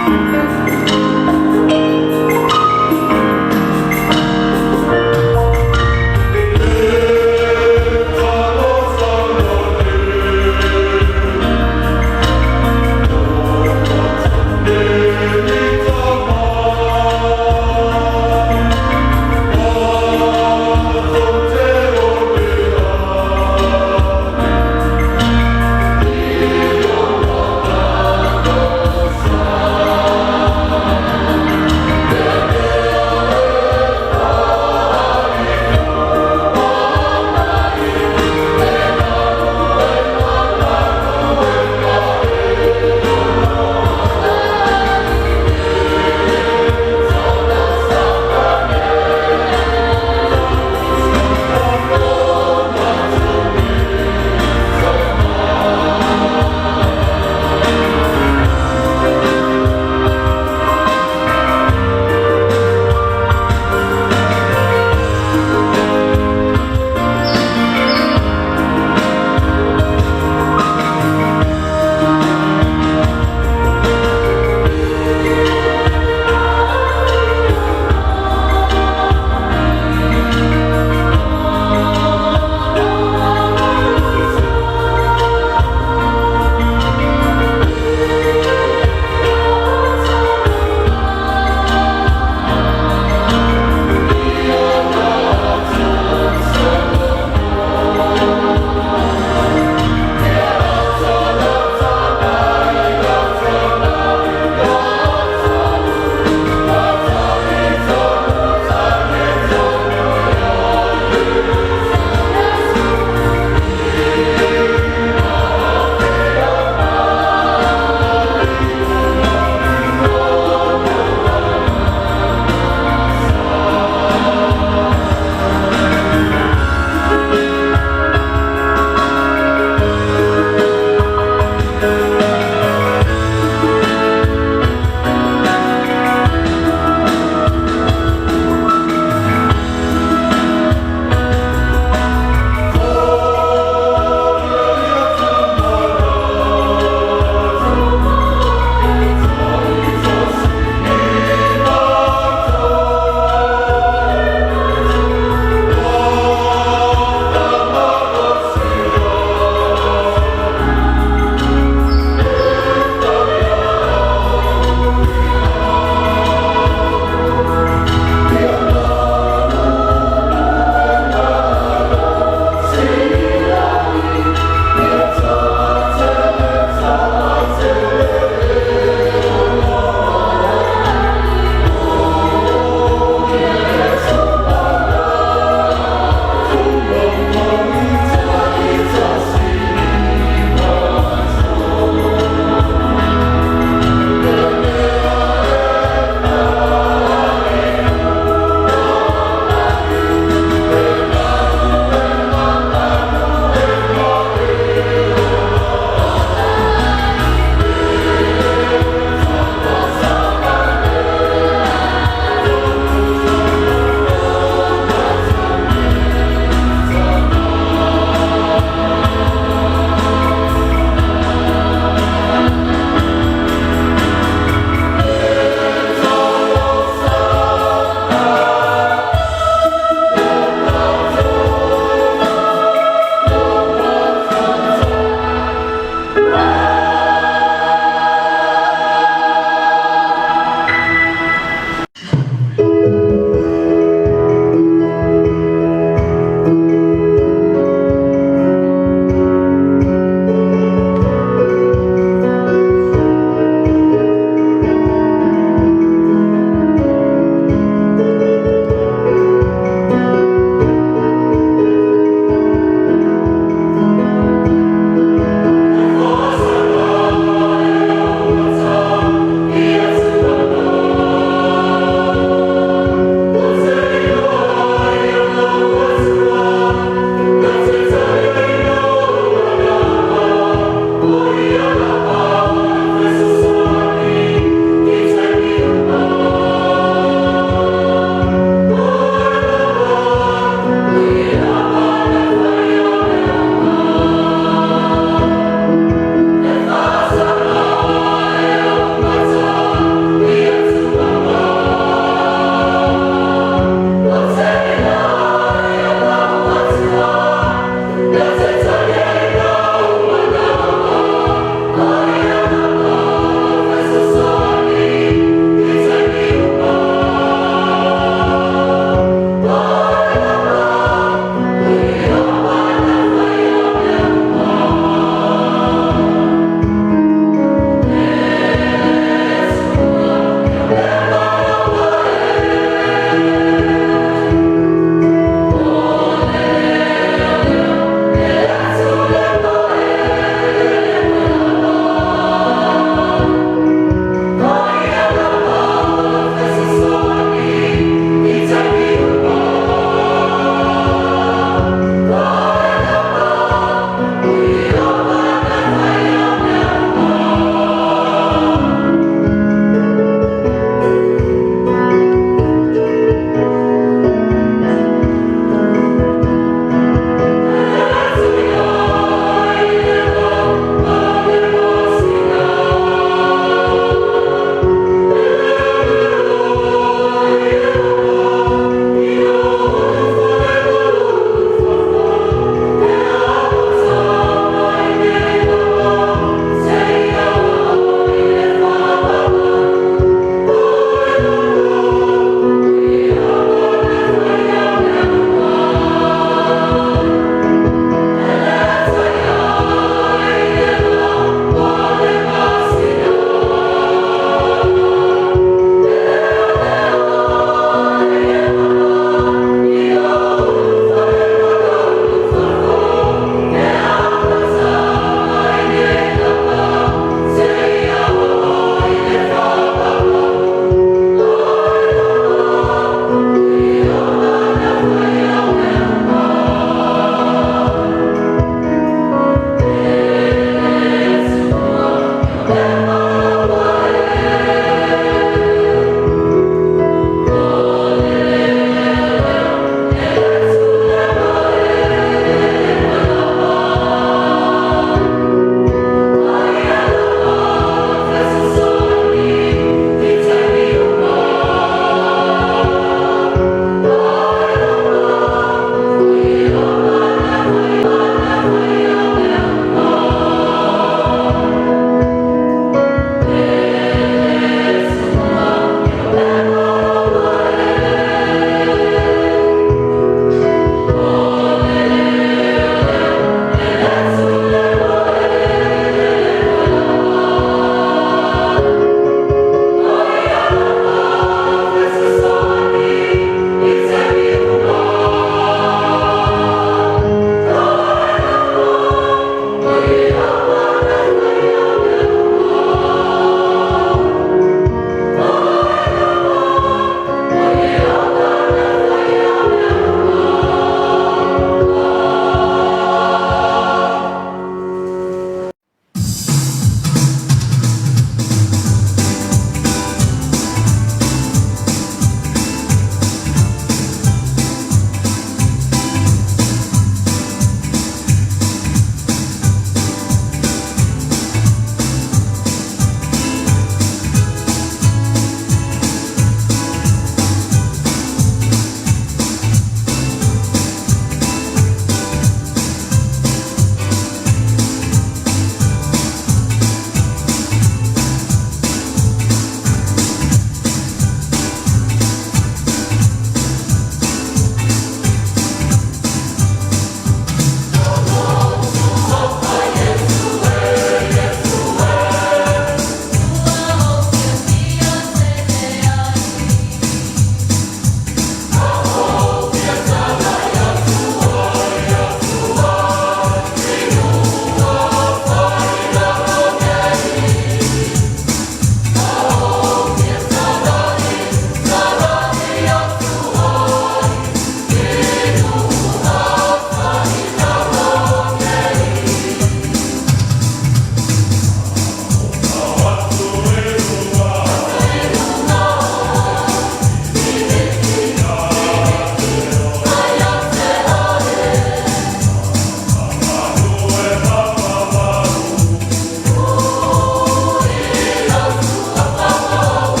Matou te o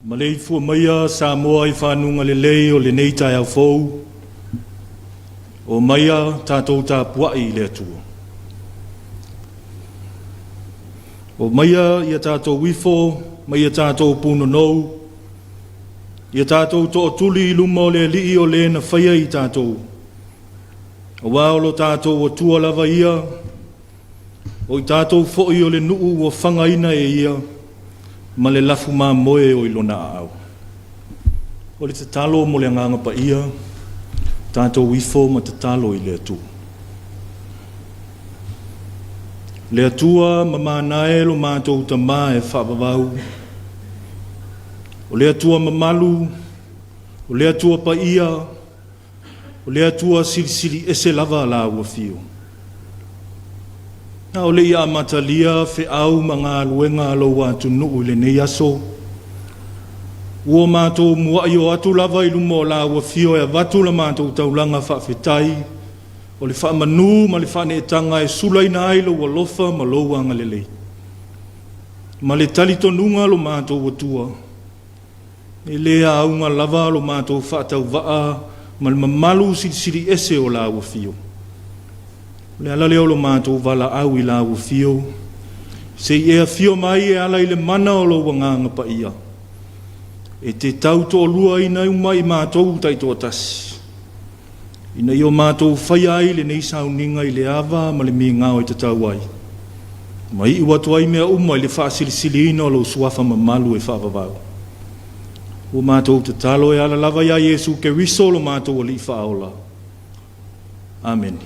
Maleifua maia Samoa i fanuga lelei o lenei taeao fou, o maia tatou tapuai i le Atua. O maia ia tatou ifo ma ia tatou punonou, ia tatou tootuli i luma o le Alii o le na faia i tatou. Aua o lo tatou Atua lava ia, o i tatou foi o le nuu ua fagaina e ia, ma le lafu mamoe o i lona aao. O le tatalo mo le agaga paia, Tatou ifo ma tatalo i le Atua. Le Atua mamana e lo matou Tama e faavavau, o le Atua mamalu, o le Atua paia, o le Atua silisili ese lava Lāu Afio. A o le i amatalia feau ma galuega a lou atunuu i lenei aso, ua matou muai o atu lava i luma o Lāu Afio e avatu la matou taulaga faafetai, o le faamanu ma le faaneetaga e sulaina ai Lou alofa ma Lou agalelei. Ma le talitonuga lo matou Atua, e le auga lava lo matou faatauvaa ma le mamalu silisili ese o Lāu Afio. O le ala lea o lo matou valaau i Lāu Afio, se i e afio mai e ala i le mana o Lou Agaga Paia, e te tautoaluaina uma i matou taitoatasi, ina ia o matou faia ai lenei sauniga i le ava ma le migao e tatau ai, ma iu atu ai mea uma i le faasilisiliina o Lou Suafa mamalu e faavavau. Ua matou tatalo e ala lava iā Iesu Keriso lo matou Alii Faaola. Amene.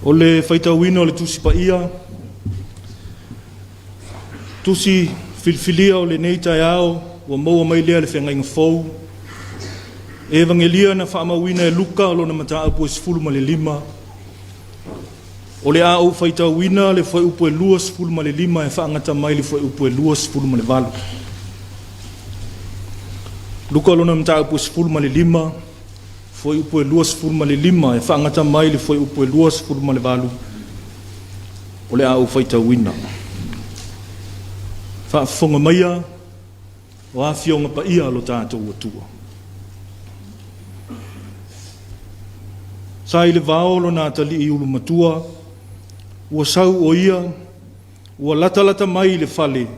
O le faitauina o le Tusi Paia, Tusi filifilia o lenei taeao ua maua mai lea le Feagaiga Fou, Evagelia na faamauina e Luka o lona mataupu e 15, o le a ou faitauina le fuaiupu e 25 e faagata mai le fuaiupu e 28. Luka lona mataupu e 15, fuaiupu e 25 e faagata mai le fuaiupu e 28, o le a ou faitauina. Faafofoga maia o Afioga Paia a lo tatou Atua. Sa i le vao lona atalii ulumatua, ua sau o ia, ua latalata mai i le fale,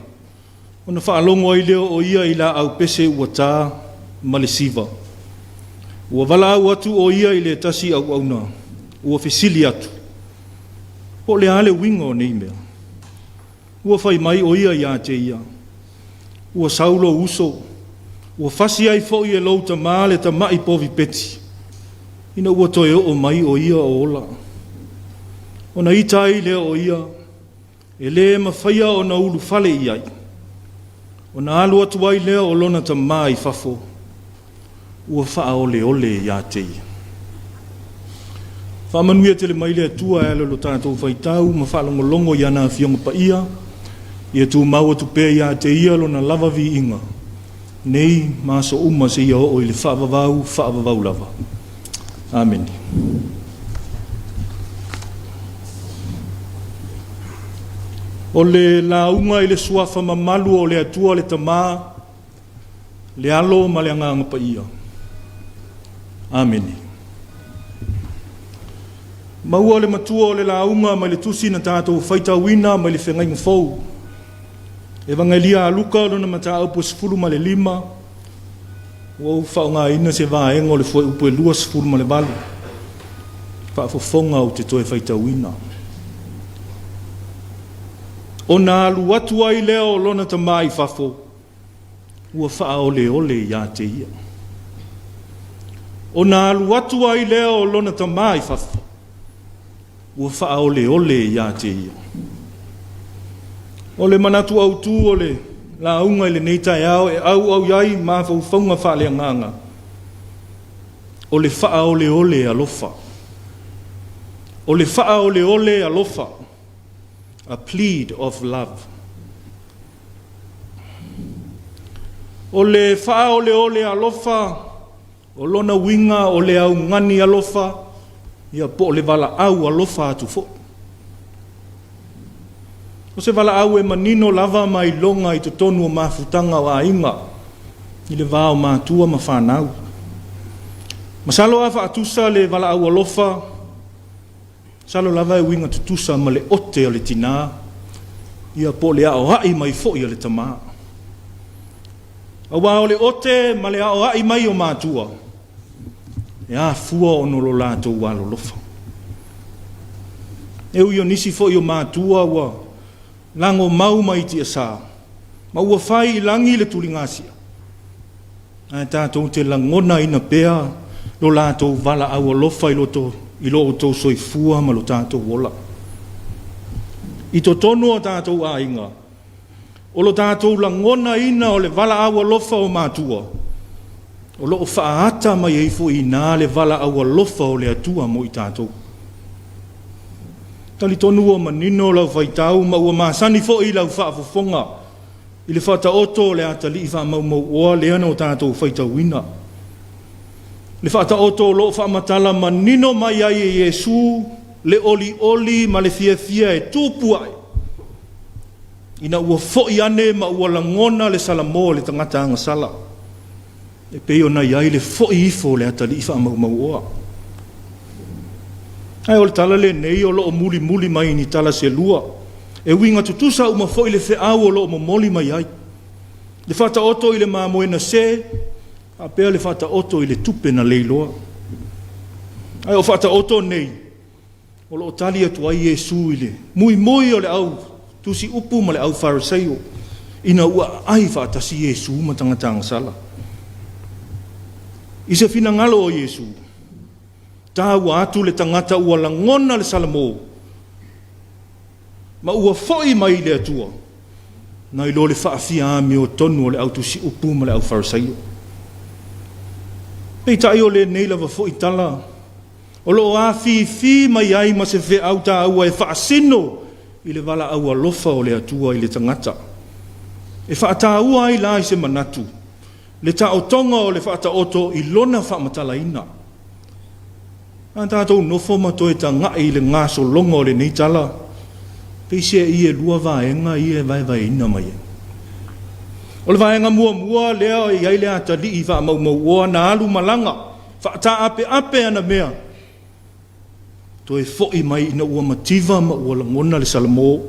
ona faalogo ai lea o ia i laau pese ua ta ma le siva. Ua valaau atu o ia i le tasi auauna, ua fesili atu, Po o le a le uiga o nei mea? Ua fai mai o ia ia te ia, Ua sau lou uso, ua fasi ai foi e lou tama le tama'i povi peti, ina ua toe oo mai o ia o ola. Ona ita ai lea o ia, e lē mafaia ona ulufale i ai. Ona alu atu ai lea o lona tama i fafo, ua faaoleole ia te ia. Faamanuia tele mai le Atua e ala i lo tatou faitau ma faalogologo i ana Afioga Paia, ia tumau atu pea ia te Ia Lona lava viiga, nei ma aso uma seia oo i le faavavau faavavau lava. Amene. O le lauga i le Suafa mamalu o le Atua le Tama, le Alo ma le Agaga Paia. Amene. Maua le matua o le lauga mai le tusi na tatou faitauina mai le Feagaiga Fou. Evagelia a Luka lona mataupu e 15, ua ou faaaogaina se vaega o le fuaiupu e 28, faafofoga ou te toe faitauina. Ona alu atu ai lea o lona tama i fafo, ua faaoleole ia te ia. Ona alu atu ai lea o lona tama i fafo, ua faaoleole ia te ia. O le manatu autu o le lauga i lenei taeao e auau ai mafaufauga faaleagaga, o le faaoleole alofa. O le faaoleole alofa, a plead of love. O le faaoleole alofa, o lona uiga o le augani alofa, ia po o le valaau alofa atu foi. O se valaau e manino lava ma iloga i totonu o mafutaga o aiga, i le va o matua ma fanau. Masalo a faatusa le valaau alofa, masalo lava e uiga tutusa ma le ote o le tinā, ia po o le aoai mai foi a le tamā. Aua o le ote ma le aoai mai o matua, e afua ona o lo latou alolofa. E ui o nisi foi o matua ua lagomau mai tiasa, Ma ua fai i lagi le tuligasia, ae tatou te lagonaina pea lo latou valaau alofa i lo outou soifua ma lo tatou ola. I totonu o tatou aiga, o lo tatou lagonaina o le valaau alofa o matua, o lo o faaata mai ai foi i ina le valaau alofa o le Atua mo i tatou. Talitonu ua manino lau faitau ma ua masani foi lau faafofoga i le faataoto o le atalii faamaumauoa lea na o tatou faitauina. Le faataoto o lo o faamatala manino mai ai e Iesu le olioli ma le fiafia e tupu ae ina ua foi ane ma ua lagona le salamo o le tagata agasala, e pei ona i ai le foi ifo o le atalii faamaumauoa. Ae o le tala lenei o lo o mulimuli mai ni tala se lua, e uiga tutusa uma foi le feau o lo o momoli mai ai. Le faataoto i le mamoe na se, faapea le faataoto i le tupe na leiloa. Ae o faataoto nei, o lo o tali atu ai Iesu i le muimui o le au tusi upu ma le au Fariseio, ina ua aai faatasi Iesu ma tagata agasala. I se finagalo o Iesu, taua atu le tagata ua lagona le salamo ma ua foi mai i le Atua, nai lo le faafia amiotonu o le au tusi upu ma le au Fariseio. Peitai o lenei lava foi tala o lo o afifi mai ai ma se feau taua e faasino i le valaau alofa o le Atua i le tagata. E faataua ai la i se manatu le taotoga o le faataoto i lona faamatalaina. A tatou nofo ma toe tagai i le gasologa o lenei tala, peiseai e lua vaega ia e vaevaeina mai ai. O le vaega muamua lea e i ai le atalii faamaumauoa na alu malaga, faataapeape ana mea, toe foi mai ina ua mativa ma ua lagona le salamo.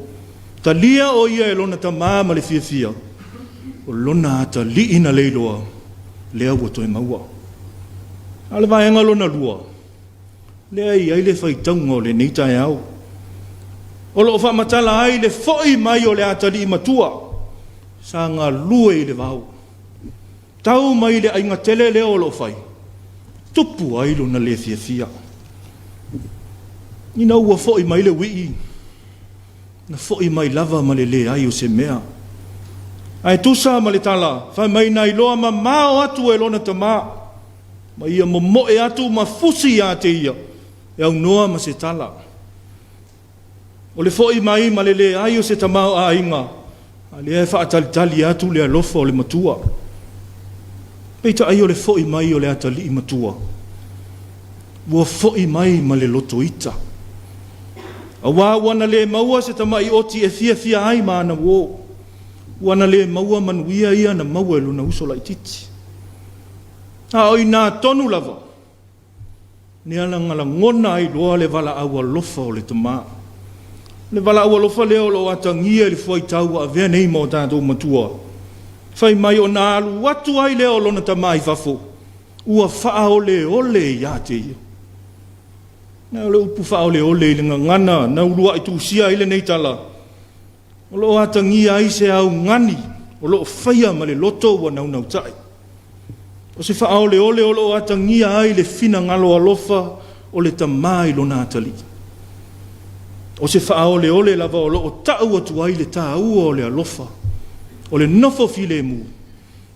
Talia o ia e lona tamā ma le fiafia, o lona atalii na leiloa, lea ua toe maua. A o le vaega lona lua, lea e i ai le faitauga o lenei taeao, o lo o faamatala ai le foi mai o le atalii matua sa galue i le vao. Tau mai le aiga tele lea o lo o fai, tupu ai lona le fiafia. Ina ua foi mai le uii, na foi mai lava ma le leai o se mea. Ae tusa ma le tala, fai mai na iloa mamao atu e lona tamā, ma ia momoe atu ma fusi ia te ia, e aunoa ma se tala. O le foi mai ma le leai o se tamaoaiga, a lea e faatalitali atu le alofa o le matua. Peitai o le foi mai o le atalii matua, ua foi mai ma le loto ita. Aua ua na le maua se tamai oti e fiafia ai ma ana uō. Ua na le maua manuia ia na maua e lona uso laitiiti. A o i inā tonu lava, lea na lagona ai loa le valaau alofa o le tamā. O le valaau alofa lea o lo o atagia i le fuaitau ua avea nei ma o tatou matua. Fai mai ona alu atu ai lea o lona tamā i fafo, ua faaoleole ia te ia. Na o le upu faaoleole i le gagana na uluai tusia ai lenei tala, o lo o atagia ai se augani o lo o faia ma le loto ua naunautai. O se faaoleole o lo o atagia ai le finagalo alofa o le tamā i lona atalii. O se faaoleole lava o lo o ta'u atu ai le taua o le alofa, o le nofo filemu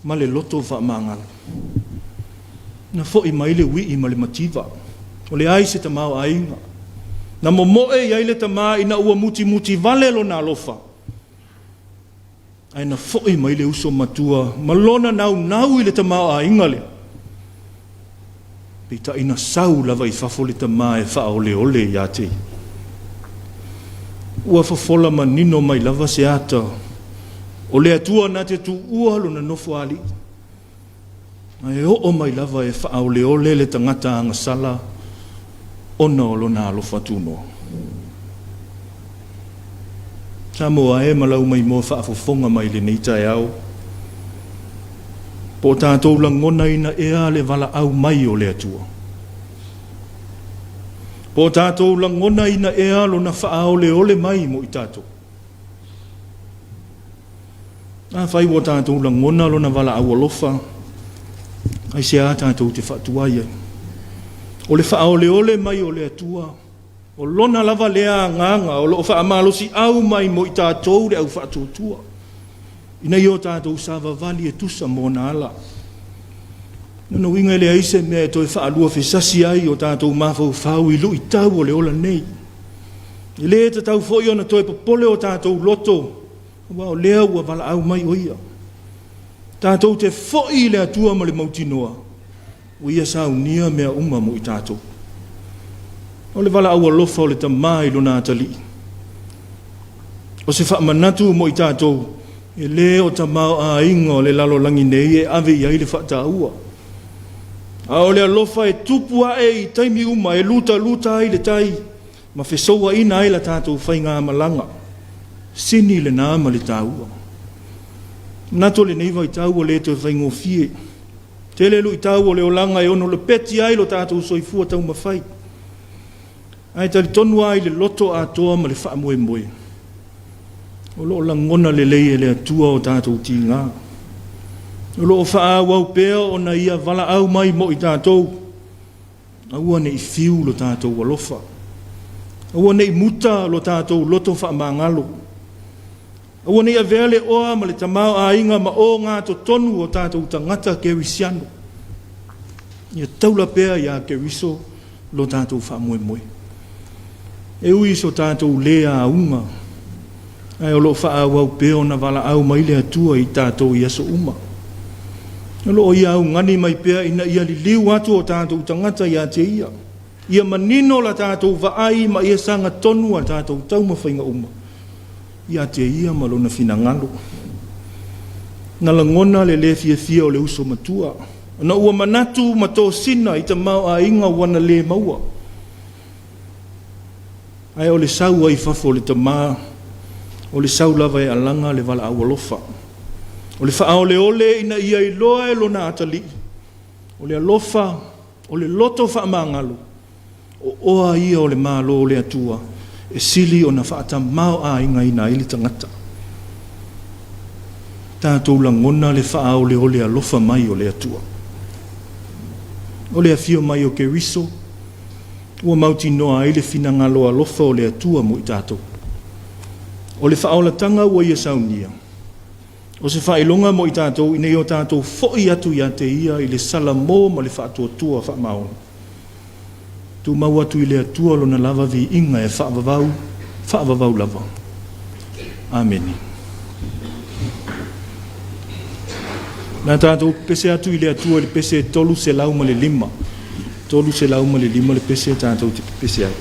ma le loto faamagalo. Na foi mai le uii ma le mativa, o leai se tamaoaiga. Na momoe i ai le tamā ina ua mutimuti vale lona alofa, ae na foi mai le uso matua ma lona naunau i le tamaoaiga lea. Peitai na sau lava i fafo le tamā e faaoleole ia te ia. Ua fofola manino mai lava se ata o le Atua na te tuua lona nofoalii, ae oo mai lava e faaoleole le tagata agasala ona o lona alofa tunoa. Samoa e ma lau maimoa faafofoga mai lenei taeao, po o tatou lagonaina ea le valaau mai o le Atua. Po o tatou lagonaina ea lona faaoleole mai mo i tatou. Afai ua tatou lagona Lona valaau alofa, aisea tatou te faatuai ai? O le faaoleole mai o le Atua, o Lona lava lea agaga o lo o faamalosiau mai mo i tatou le au faatuatua, ina ia o tatou savavali e tusa ma ona ala. Lona uiga e leai se mea e toe faaluafesasi ai o tatou mafaufau i luitau o le ola nei. E le tatau foi ona toe popole o tatou loto, aua o lea ua valaau mai o Ia. Tatou te foi i le Atua ma le mautinoa, ua Ia saunia mea uma mo i tatou. O le valaau alofa o le Tama i lona atalii. O se faamanatu mo i tatou, e le o tamaoaiga o le lalolagi nei e ave i ai le faataua. A o le alofa e tupu ae i taimi uma e lutaluta ai le tai ma fesouaina ai la tatou faigamalaga. Sini lena ma le taua. Manatu o lenei vaitau ua le toe faigofie. Tele luitau o le olaga e ono lepeti ai lo tatou soifua taumafai. Ae talitonu lava i le loto atoa ma le faamoemoe, o lo o lagona lelei e le Atua o tatou tiga. O lo o faaauau pea ona Ia valaau mai mo i tatou, aua ne i fiu lo tatou alofa, aua ne i muta lo tatou loto faamagalo, aua ne i avea le oa ma le tamaoaiga ma ogatotonu o tatou tagata kerisiano. Ia taula pea ia Keriso lo tatou faamoemoe. E ui i so tatou lē auga, ae o lo o faaauau pea ona valaau mai le Atua i tatou i aso uma. O lo o Ia augani mai pea ina ia liliu atu o tatou tagata ia te Ia. Ia manino la tatou vaai ma ia sagatonu a tatou taumafaiga uma ia te Ia ma Lona finagalo. Na lagona le lē fiafia o le uso matua, ona ua manatu ma tosina i tamaoaiga ua na lē maua. Ae o le sau ai i fafo o le tama, o le sau lava e alaga le valaau alofa. O le faaoleole ina ia iloa e lona atalii, o le alofa, o le loto faamagalo, o oa ia o le Malo o le Atua e sili ona faatamaoaigaina ai le tagata. Tatou lagona le faaoleole alofa mai o le Atua. O le afio mai o Keriso, ua mautinoa ai le finagalo alofa o le Atua mo i tatou. O le faaolataga ua Ia saunia, o se faailoga mo i tatou ina ia o tatou foi atu ia te Ia i le salamo ma le faatuatua faamaoni. Tumau atu i le Atua Lona lava viiga e faavavau, faavavau lava. Amene. Na tatou pese atu i le Atua i le pese 305. 305 le pese tatou te pepese ai.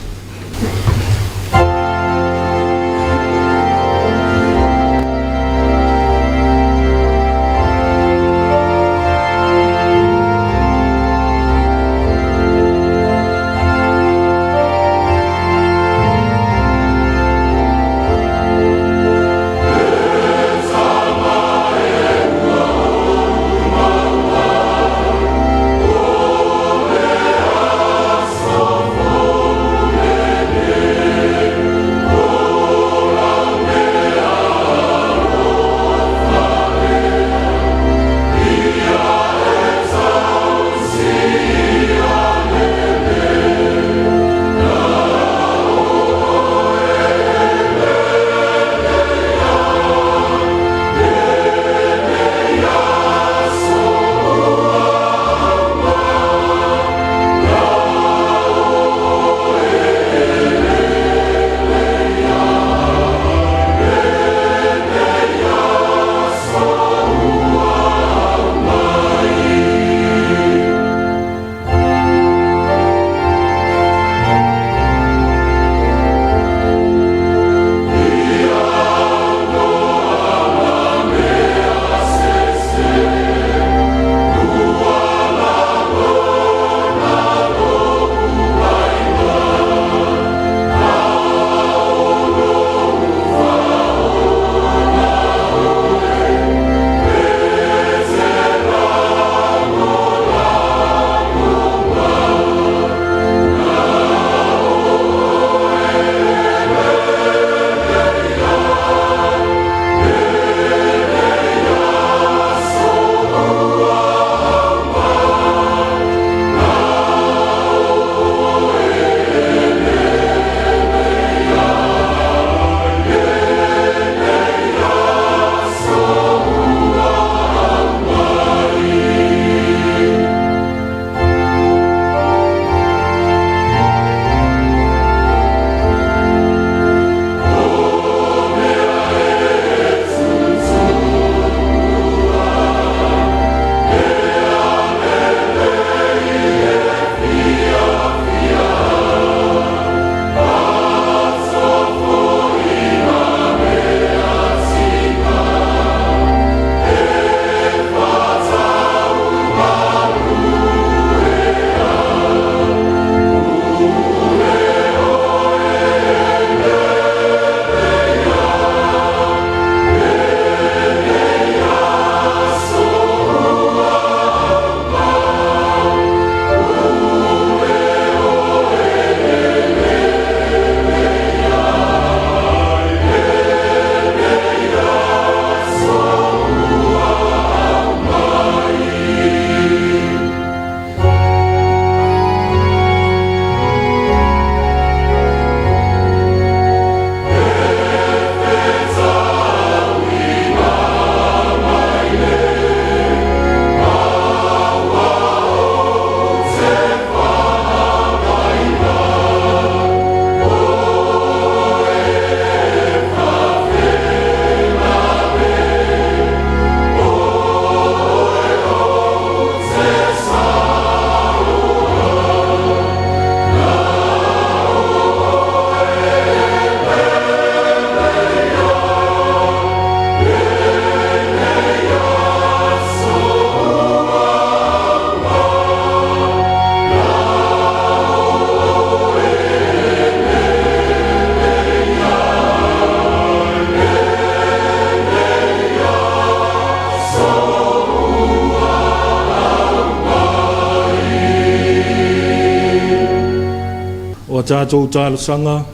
O a tatou talosaga,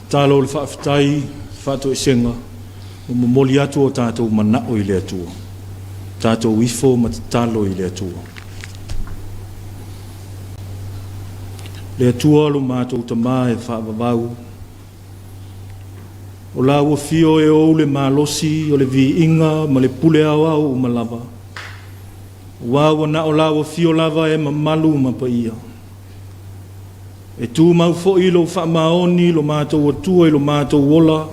tatalo o le faafetai, faatoesega, ma momoli atu o tatou manao i le Atua. Tatou ifo ma tatalo i le Atua. Le Atua lo matou Tama e faavavau, o lau afio e ou le malosi o le viiga ma le pule aoao uma lava, aua ua na o lau afio lava e mamalu ma paia. E tumau foi lou faamaoni lo matou Atua i lo matou ola,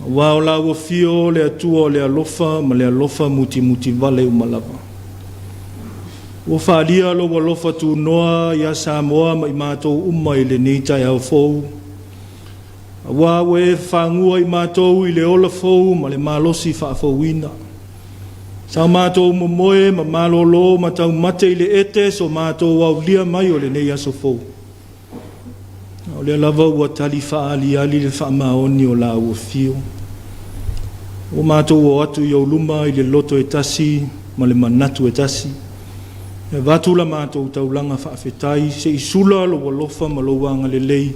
aua o lau afio le Atua o le alofa ma le alofa mutimutivale uma lava. Ua faaalia lou alofa tunoa ia Samoa ma i matou uma i lenei taeao fou, aua ua e fagua i matou i le ola fou ma le malosi faafouina. Sa matou momoe ma malolo ma taumate i le ete so matou aulia mai o lenei aso fou. A o lea lava ua tali faaaliali le faamaoni o lau afio. Ua matou o atu i ou luma i le loto e tasi ma le manatu e tasi, e avatu la matou taulaga faafetai se i sula lou alofa ma lou agalelei,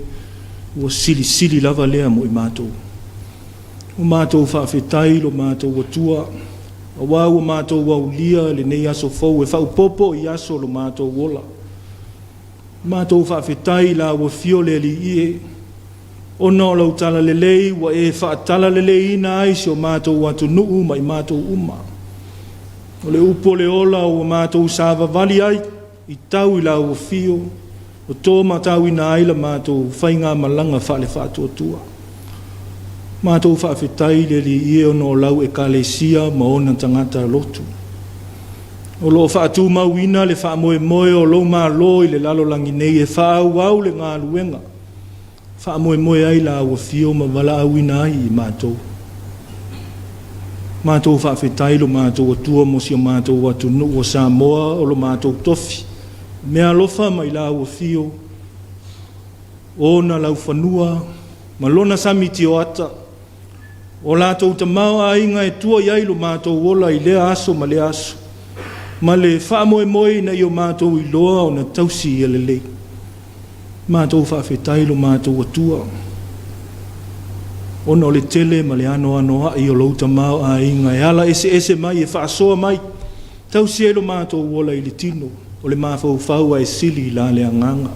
ua silisili lava lea mo i matou. Ua matou faafetai i lo matou Atua, aua ua matou aulia lenei aso fou e faaopoopo i aso o lo matou ola. Matou faafetai i lau afio le Alii e, ona o lau talalelei ua e faatalaleleiina ai si o matou atunuu ma i matou uma. O le upu o le ola ua matou savavali ai i tau i lau afio, ua tomatauina ai la matou faigamalaga faale-faatuatua. Matou faafetai i le Alii e ona o lau Ekalesia ma ona tagata lotu. O lo o faatumauina le faamoemoe o lou Malo i le lalolagi nei e faaauau le galuega, faamoemoe ai lau afio ma valaauina ai i matou. Matou faafetai lo matou Atua mo si o matou atunuu o Samoa o lo matou tofi, meaalofa mai lau afio, ona laufanua ma lona sami tioata, o latou tamaoaiga e tua i ai lo matou ola i lea aso ma lea aso, ma le faamoemoe ina ia matou iloa ona tausi ia lelei. Matou faafetai lo matou Atua, ona o le tele ma le anoanoai o lou tamaoaiga e ala eseese mai e faasoa mai, tausi ai lo matou ola i le tino, o le mafaufau ae sili la le agaga.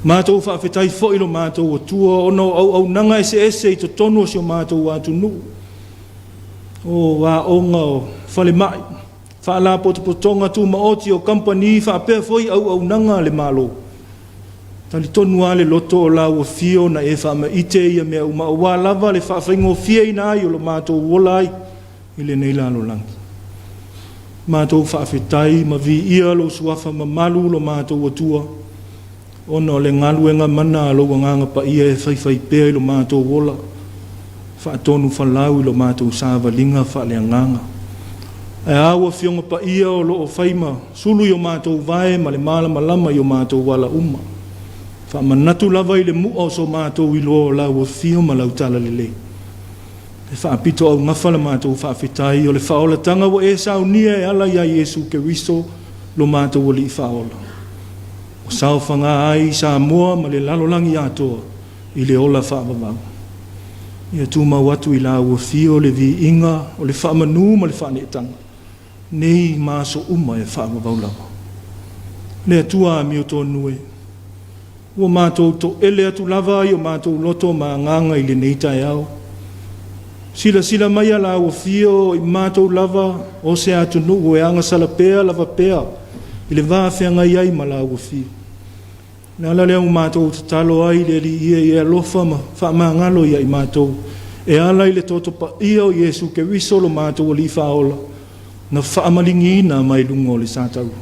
Matou faafetai foi lo matou Atua ona o auaunaga eseese i totonu o si o matou atunuu, o aoga, o falemai, faalapotopotoga tumaoti o kamupani faapea foi auaunaga a le Malo. Talitonu lava le loto o lau afio na e faamaite ia mea uma aua lava le faafaigofieina ai o lo matou ola ai i lenei lalolagi. Matou faafetai ma viia lou suafa mamalu lo matou Atua, ona o le galuega mana a lou Agaga Paia e faifaipea i lo matou ola, faatonu falau i lo matou savaliga faaleagaga. Ae a au Afioga Paia o lo o fai ma sulu i o matou vae ma le malamalama i o matou ala uma. Faamanatu lava i le mu'a o so matou iloa o lau afio ma lau talalelei. E faapito augafa la matou faafetai o le faaolataga ua e saunia e ala iā Iesu Keriso lo matou Alii Faaola. Ua saofaga ai Samoa ma le lalolagi atoa i le ola faavavau. Ia tumau atu i lau afio le viiga o le faamanu ma le faaneetaga, nei ma aso uma e faavavau lava. Le Atua amiotonu e, ua matou toele atu lava i o matou loto ma agaga i lenei taeao. Silasila mai a lau afio i matou lava o se atunuu e agasala pea lava pea i le va feagai ai ma lau afio. O le ala lea ua matou tatalo ai i le Alii e, ia alofa ma faamagalo ia i matou, e ala i le toto paia o Iesu Keriso lo matou Alii Faaola, na faamaligiina mai luga o le sataua.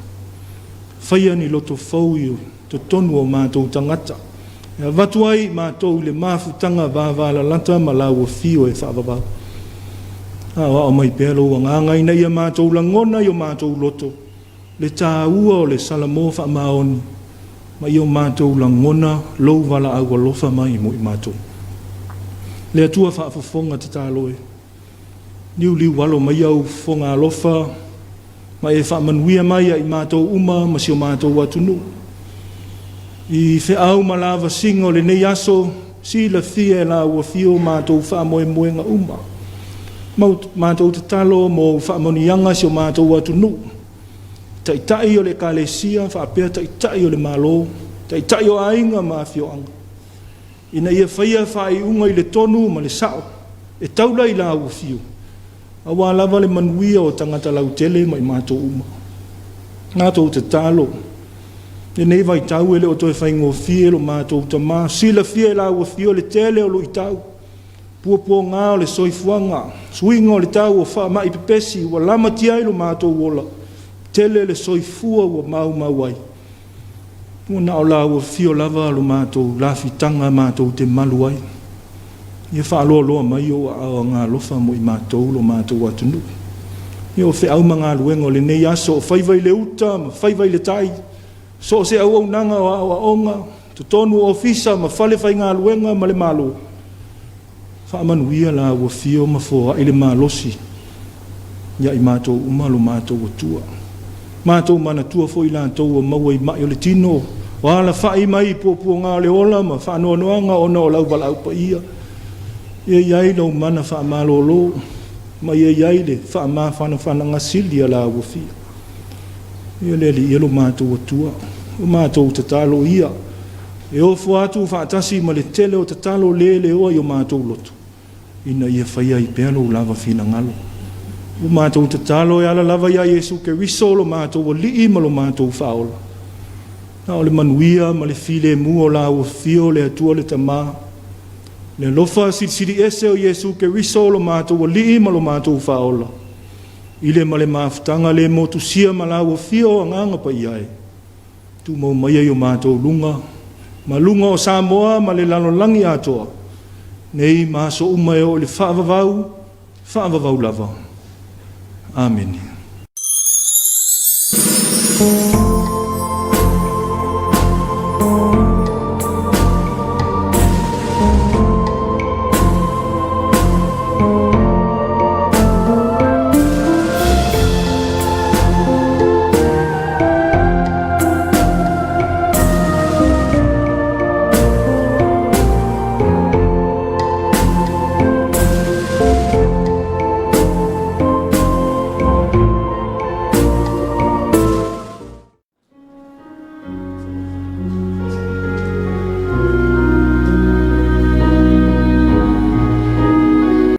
Faia ni loto fou i totonu o matou tagata, e avatu ai i matou i le mafutaga vavalalata ma lau afio e faavavau. Aoao mai pea lou agaga ina ia matou lagona i o matou loto le taua o le salamo faamaoni, ma ia o matou lagona lou valaau alofa mai mo i matou. Le Atua faafofoga tatalo e, liuliu alo mai au fofoga alofa, ma e faamanuia mai ia i matou uma ma si o matou atunuu. I feau ma lavasiga o lenei aso, silafia e Lau Afio matou faamoemoega uma, ma matou tatalo mo faamanuiaga si o matou atunuu, taitai o le Ekalesia faapea taitai o le Malo, taitai o aiga ma afioaga, ina ia faia faaiuga i le tonu ma le sao e taula i Lau Afio, aua lava le manuia o tagata lautele ma i matou uma. Matou tatalo, lenei vaitau e le o toe faigofie lo matou Tama, silafia e Lau Afio le tele o luitau, puapuaga o le soifuaga, suiga o le tau o faamai pepesi ua lamatia ai lo matou ola, tele le soifua ua maumau ai. Ua na o Lau Afio lava lo matou lafitaga matou te malu ai. Ia faaloaloa mai ou aao agaalofa mo i matou lo matou atunuu. Ia o feau ma galuega o lenei aso, o faiva i le uta ma faiva i le tai, so o se auaunaga o aoaoga, totonu o ofisa ma fale faigaluega ma le Malo, faamanuia Lau Afio ma foai le malosi ia i matou uma lo matou Atua. Matou manatua foi i latou ua maua i mai o le tino, o alafai mai i puapuaga o le ola ma faanoanoaga ona o lau valaau paia. Ia i ai lou mana faamalolo, ma ia i ai le faamafanafanaga sili a Lau Afio. Ia le Alii e lo matou Atua, o matou tatalo ia, e ofo atu faatasi ma le tele o tatalo le leoa i o matou loto, ina ia faia ai pea lou lava finagalo. Ua matou tatalo e ala lava iā Iesu Keriso lo matou Alii ma lo matou Faaola. A o le manuia ma le filemu o Lau Afio le Atua le Tama, le alofa silisili ese o Iesu Keriso lo matou Alii ma lo matou Faaola, i le ma le mafutaga le motusia ma Lau Afio Agaga Paia e, tumau maia i o matou luga, ma luga o Samoa ma le lalolagi atoa, nei ma aso uma e oo i le faavavau, faavavau lava. Amene.